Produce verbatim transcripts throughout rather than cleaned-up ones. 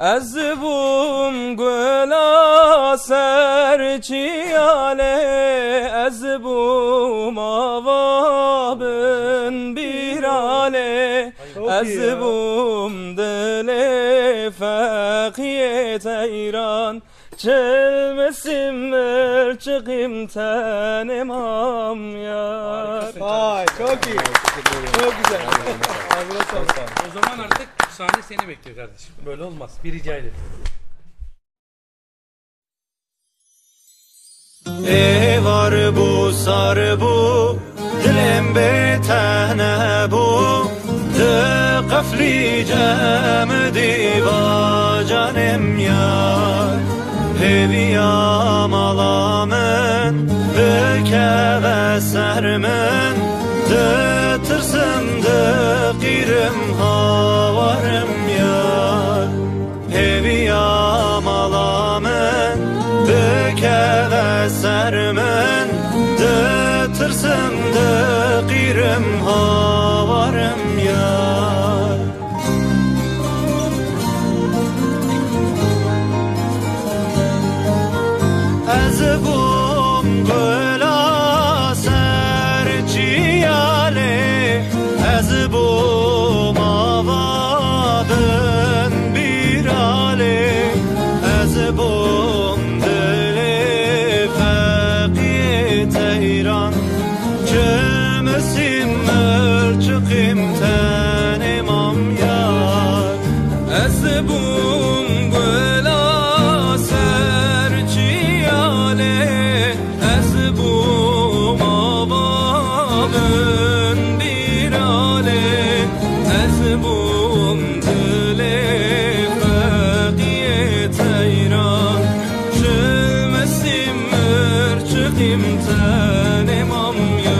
Ez bûm gula ser çiyalê, ez bûm ava bin bîralê, Çok ez iyi ya. bûm dilê feqiyê teyran, çil misim mirçiqîm tenê mam yar. Harikasın Vay, kardeşim. çok iyi. Çok güzel. Ağzına sağlık. O zaman artık sahne seni bekliyor kardeşim. Böyle olmaz. Bir rica ederim. Êvar bû, sar bû, dilêm bê tehne bû, di qeflî cem dîva canêm yar. Hêviya mala min bikeve ser min, ditirsim, diqîrim, hawarim yar. Hêviya mala min bikeve ser min, ditirsim, diqîrim, hawarim yar. Ez bûm gula ser çiyalê, ez bûm ava bin bîralê, ez bûm dilê feqiyê teyran, çil misim mirçiqîm tenê mam yar. Ez bûm gula ser çiyalê, ez bûm ava bin bîralê, ez bûm dilê feqiyê teyran, çil misim mirçiqîm tenê mam yar.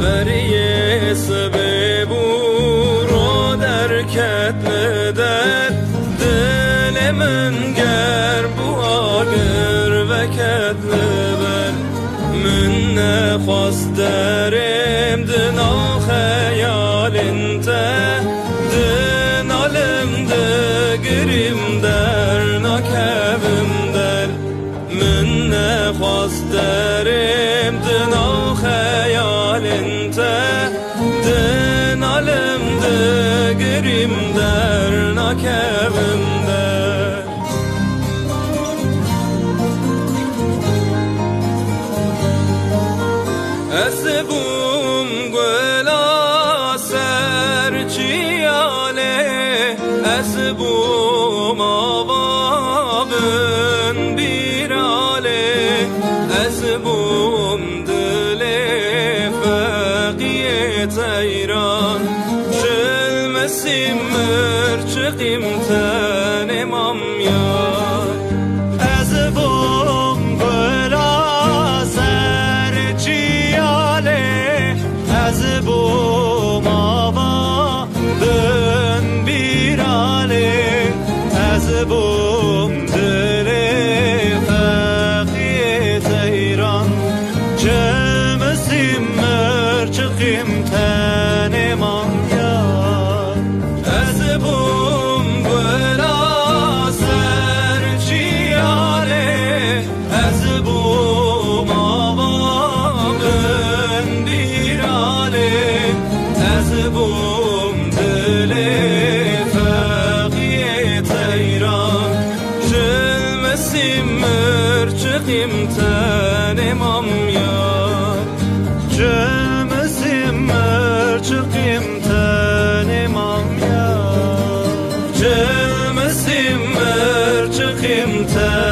Beriyê sibê bû, ro derket li der, dilê min germ bû, agir veket li ber. Min nexwest derêm di nav xeyalên te, dinalim, digirîm, dernakevim der. Min nexwest derêm di nav xeyalên te, dinalim, digirîm, dernakevim der. Ez bûm gula ser çiyalê, ez bûm ava bin bîralê, ez bûm dilê feqiyê teyran, çil misim mirçiqîm tenê mam yar. Ez bûm gula ser çiyalê, ez bûm ava bin bîralê, ez bûm dilê feqiyê teyran, çil misim mirçiqîm tenê mam yar. Ez bûm gula ser çiyalê, ez bûm ava bin bîralê, ez bûm dilê feqiyê teyran, çil misim mirçiqîm tenê mam yar. Çil misim mirçiqîm tenê mam yar. Çil misim mirçiqîm tenê